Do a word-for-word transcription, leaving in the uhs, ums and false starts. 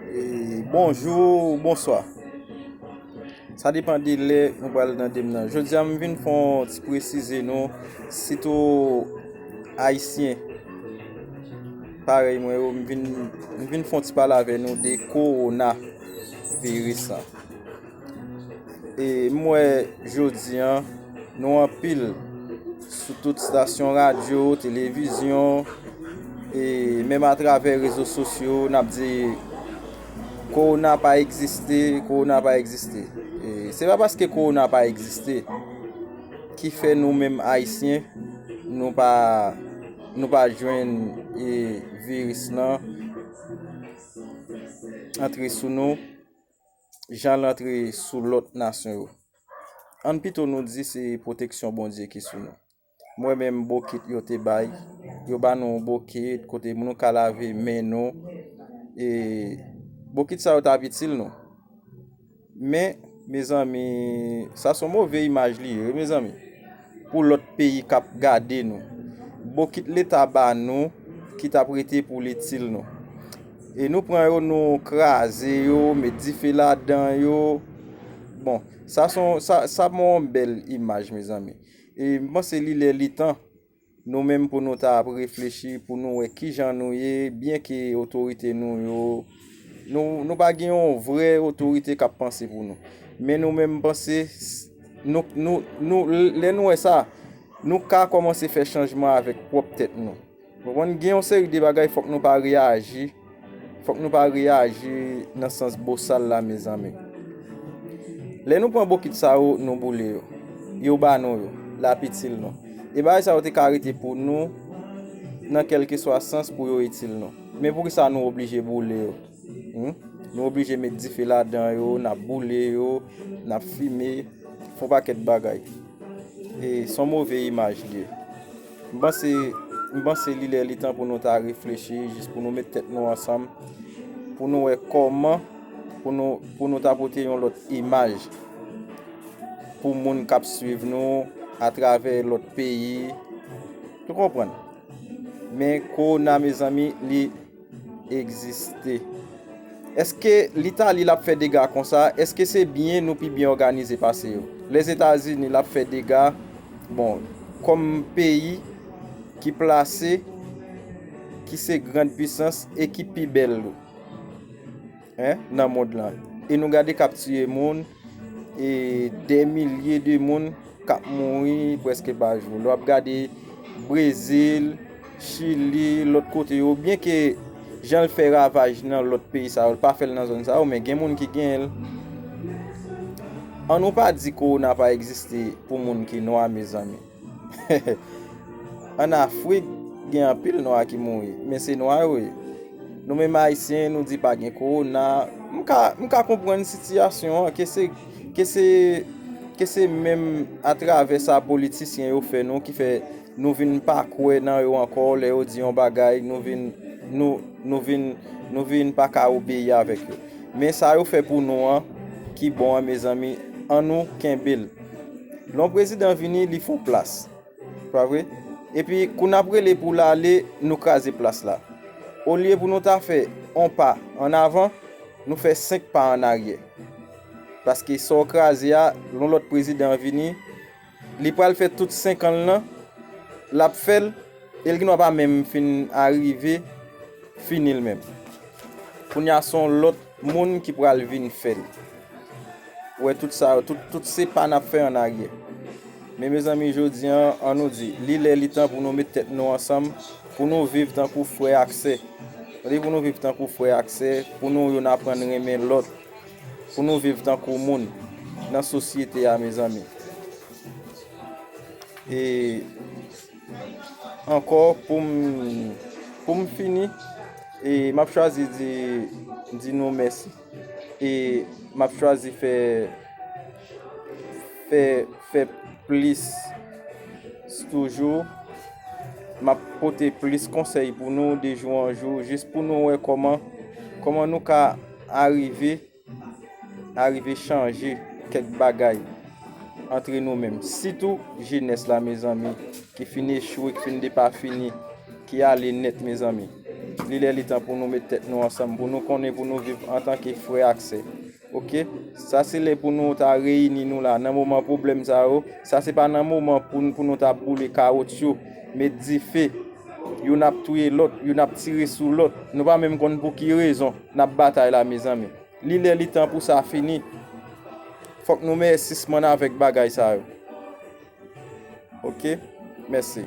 E, bonjou, bonswa. Sa depann de lè nou pral tande m nan. Jodi a, m vin fè yon ti presize nou, sitou Ayisyen parèy mwen yo, m vin, m vin fè yon ti pale avè nou de kowona viris lan. E m wè jodi a, nou anpil sou tout estasyon radyo, televizyon, e menm atravè rezo sosyo, n ap di kowona pa egziste, kowona pa egziste. E se pa paske kowona pa egziste ki fè nou menm Ayisyen, nou pa, nou pa jwenn, e, viris lan antre sou nou jan l antre sou lòt nasyon yo. Ann pito nou di se pwoteksyon Bondye ki sou nou. Mwen menm bokit yo te bay, yo ba nou yon bokit kote nou ka lave men nou. E bokit sa yo t ap itil nou. Men, mezanmi, sa se yon move imaj li ye, wi, mezanmi. Pou lòt peyi k ap gade nou. Bokit Leta ba nou, ki t ap rete pou l itil nou. E nou pran yo, nou kraze yo, met dife ladan yo. Bon, sa se yon, sa, sa ban yon bèl imaj, mezanmi. E m panse li lè, li tan, nou menm pou nou ta ap reflechi, pou nou wè kijan nou ye, byenke otorite nou yo, nou, nou pa gen yon vrè otorite k ap panse pou nou. Men nou menm, m panse, s-, nou, nou, nou, lè nou wè sa, nou ka kòmanse fè chanjman avèk pwòp tèt nou. Konprann? Gen yon seri de bagay fòk nou pa reyaji, fòk nou pa reyaji nan sans bosal la, mezanmi. Lè nou pran bokit sa yo, nou boule yo. Yo ba nou yo, l ap itil nou. E bagay sa yo te ka rete pou nou, nan kèlkeswa sans pou yo itil nou. Men poukisa nou oblije boule yo? Hmm? Nou oblije met dife ladan yo, n ap boule yo, n ap fimen, fè yon pakèt bagay. E se yon move imaj li ye. M panse, m panse li lè, li tan pou nou ta reflechi, jis pou nou met tèt nou ansanm, pou nou wè kòman pou nou, pou nou ta pote yon lòt imaj pou moun k ap swiv nou atravè lòt peyi. Ou konprann? Men kowona, mezanmi, li egziste. Èske Litali l ap fè dega konsa? Èske se byen nou pi byen òganize pase yo? Lèzetazini l ap fè dega, bon, kòm peyi ki plase, ki se grann pisans e ki pi bèl, en, nan mond lan. E nou gade k ap tiye moun, e dè milye de moun k ap mouri prèske pa jou. Lè w ap gade Brezil, Chili, lòt kote yo, byenke jan l fè ravaj nan lòt peyi sa yo, l pa fè l nan zòn sa yo, men gen moun ki genyen l. An nou pa di kowona pa egziste pou moun ki nwa, mezanmi. Ann Afrik, gen anpil nwa ki mouri, men se nwa yo ye. Nou menm Ayisyen, nou di pa gen kowona. M ka, m ka konprann sitiyasyon an, ke se, ke se, ke se menm atravè sa politisyen yo fè nou, ki fè nou vin pa kwè nan yo ankò, lè yo di yon bagay, nou vin, nou, nou vin, nou vin pa ka obeyi avèk yo. Men sa yo fè pou nou an, ki bon an, mezanmi, an nou kenbe l. Lè yon prezidan vini, li fè yon plas. Pa vre? Epi, kou n ap rele pou l ale, nou kraze plas la. Olye pou nou ta fè yon pa ann avan, nou fè senk pa ann aryè. Paske sa w kraze a, lè yon lòt prezidan vini, li pral fè tout senk an l lan, l ap fè l, e l gendwa pa menm fin arive fini l menm. Kounye a, se yon lòt moun ki pral vin fè l. Ou wè, tout sa yo, tout, tout se pa n ap fè ann aryè. Men, mezanmi, jodi a, an nou di, li lè, li tan pou nou met tèt nou ansanm, pou nou viv tankou frè ak sè. Tande, pou nou viv tankou frè ak sè, pou nou youn aprann renmen lòt, pou nou viv tankou moun nan sosyete a, mezanmi. E ankò, pou m, pou m fini, e m ap chwazi di, di nou mèsi. E m ap chwazi fè, fè, fè plis toujou. M ap pote plis konsèy pou nou de jou an jou, jis pou nou wè kòman, kòman nou ka arive, arive chanje kèk bagay antre nou menm. Sitou jenès la, mezanmi, ki fin echwe, ki fin depafini, ki ale nèt, mezanmi. Li lè li tan pou nou met tèt nou ansanm, pou nou konnen, pou nou viv antanke frè ak sè. Oke? Sa se lè pou nou ta reyini nou la, nan moman pwoblèm sa yo. Sa se pa nan moman pou, pou nou ta boule kawotchou, met dife. Youn ap touye lòt, youn ap tire sou lòt. Nou pa menm konn pou ki rezon n ap batay la, mezanmi. Li lè li tan pou sa fini. Fòk nou mete sispann avèk bagay sa yo. Oke? Mèsi.